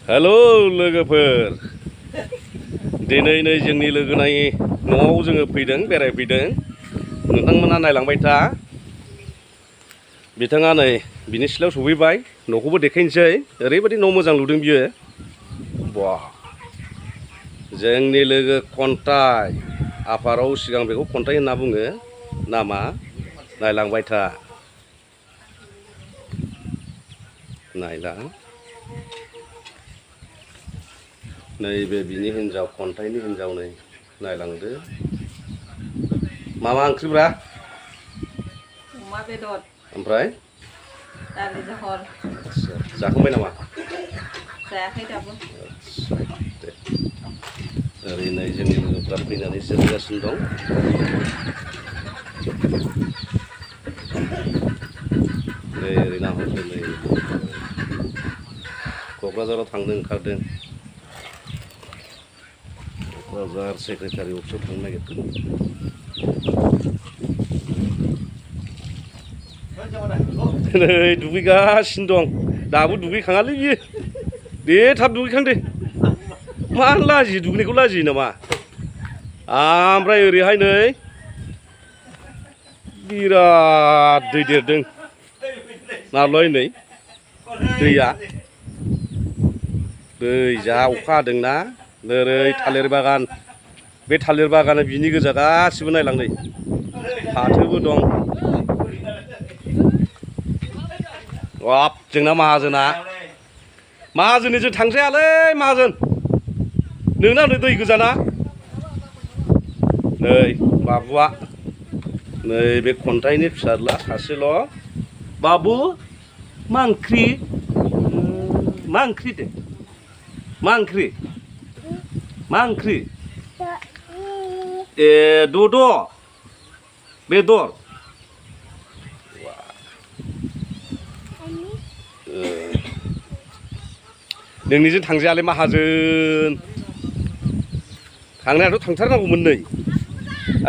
हेल' लोगोफोर दिनै नै जोंनि लोगोनि न'आव जोङो फैदों बेरायफैदों नोंथांमोना नायलांबाय था बिथाङा नै बिनि सिथ्लायाव सफैबाय न'खौबो देखायनोसै ओरैबायदि न' मोजां लुदों बियो बा जोंनि लोगो खन्थाइ आफादाव सिगां बेखौ खन्थाइ होनना बुङो नामा नायलांबाय था नायलां नैबे बिनि हिन्जाव खन्थाइनि हिन्जाव नै नायलांदो मा ओंख्रिब्रा अमा बेदर ओमफ्राय दालि जहल जाखांबाय नामा जायाखै दाबो आदसा दे ओरै नै जोंनि लोगोफ्रा फैनानै जिरायगासिनो दं नै ओरै नाहरदो नै क'क्राझाराव थांनो ओंखारदों क'क्राझार सेक्रेटारि अफिसाव थांनो नागिरदों नै दुगैगासिनो दं दाबो दुगैखाङालै बियो दे थाब दुगैखां दे मा लाजियो दुगैनायखौ लाजियो नामा ओमफ्राय ओरैहाय नै बिराद दै देरदों नालाय नै दैया दै जा अखा हादोंना ओरै थालिर बागान बे थालिर बागाना बिनि गोजा गासिबो नायलां नै फाथोबो दं बाब जोंना माहाजोननिजों थांजायालै माहाजोन नोंना दै गोजाना नै बाबुआ नै बे खन्थाइनि फिसाज्ला सासेल' बाबु मा ओंख्रि दे मा ओंख्रि ए दद' बेदर नोंनिजों थांजायालै माहाजोन थांनायाथ' थांथारनांगौमोन नै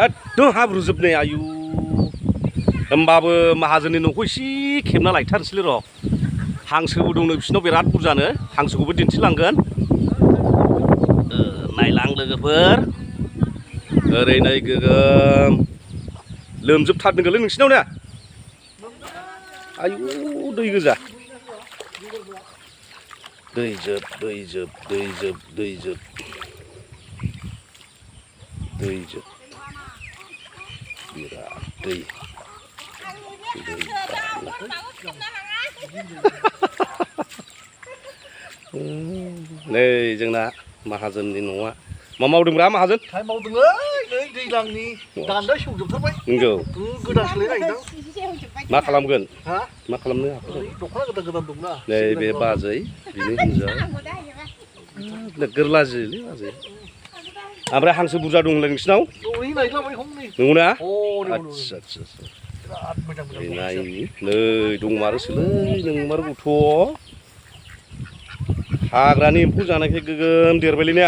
एकदम हाब्रुजोब नै आयु होमबाबो माहाजोननि न'खौ एसे खेबना लायथारनोसैलै र' हांसोबो दंनो बिसिनाव बिराद बुरजानो हांसोखौबो दिन्थिलांगोन नायलां लोगोफोर ओरै नै गोगोम लोमजोबथारदोंलै नोंसिनाव ने आयु दै गोजा दैजोब बिराद दै नै जोंना माहाजोननि न'आ मा मावदोंब्रा माहाजोन टाइम मावदोंलै नै दैज्लांनि दान्दा सेवजोबथारबाय नंगौ गोदान सोलाय नागिरदों मा खालामगोन हा मा खालामनो दख'ना गोदान दंना नै बे बाजै बिनि हिन्जाव नोगोर लाजियोलै बाजै ओमफ्राय हांसो बुरजा दं होनलाय नोंसिनाव नंगौना आदसा नै दंमारोसोलै नोंमार गथ' हाग्रानि एम्फौ जानायखाय गोगोम देरबायलै ने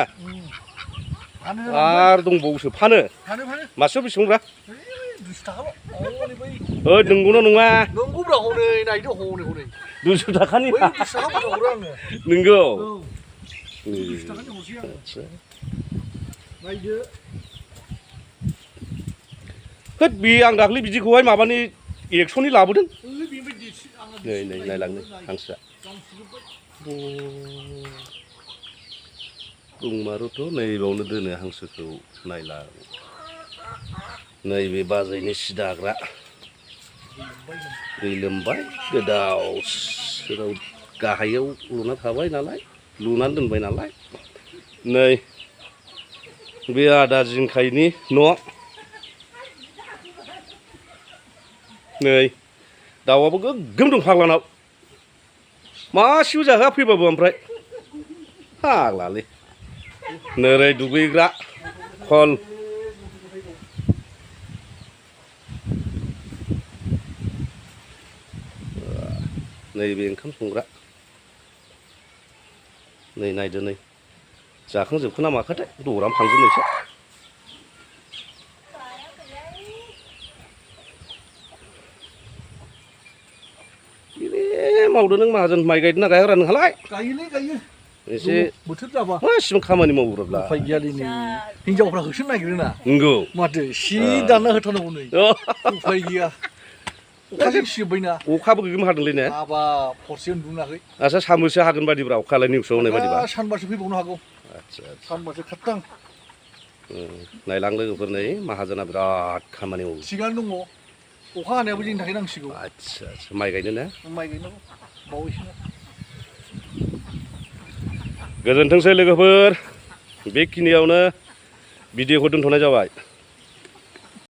आरो दंबावोसो फानो मासेयाव बेसेबांब्रा 20 थाखाल' नंगौना नङा नंगौब्रा हनै नायदो हनै 200 थाखानि 20 थाखा हरो आङो नंगौ 20 थाखानि हरसै आङो नायदो होद बे आं दाख्लै बिदिखौहाय माबानि 100नि लाबोदों नै नायलांनो हांसोआ दंमारोथ' नैबावनो दोनो हांसोखौ नायला नैबे बाजैनि सि दाग्रा दै लोमबाय गोदाव सोराव गाहायाव लुनानै दोनबाय नालाय नै बे आदा जिंखायनि न' नै दाउआबो गोग्गोम दं फाग्लानाव मासेबो जाहोआ फैबाबो ओमफ्राय फाग्लालै नोरै दुगैग्रा खल नैबे ओंखाम संग्रा नै नायदो नै जाखांजोबखो ना माखोथाय दराम फांजोबनायसो मावदो नों माहाजोन माइ गायदोंना गायाखैरा नोंहालाय गायोलै गायो एसे बोथोर जाबा मासिम खामानि मावग्राब्ला उफाय गैयालै नै हिनजावफ्रा होसोनो नागिरोना नंगौ माथो सि दानना होथारनांगौ नै उफाय गैया अखाजों सिजोब्बायना अखाबो गोगोम हादोंलै ने हाबा हरसे उन्दुनाखै आच्छा सानबैसे हागोन बादिब्रा अखालाय निउसाव होनाय बादिबा सानबासो फैबावनो हागौ आच्छा सानबासो खारथां नायलां लोगोफोर नै माहाजोना बिराद खामानि मावो सिगां दङ अखा हानायाबो जोंनि थाखाय नांसिगौ आच्छा माइ गायनो ना माइ गायनांगौ बावैसो गोजोनथोंसै लोगोफोर बेखिनियावनो भिडिअखौ दोनथ'नाय जाबाय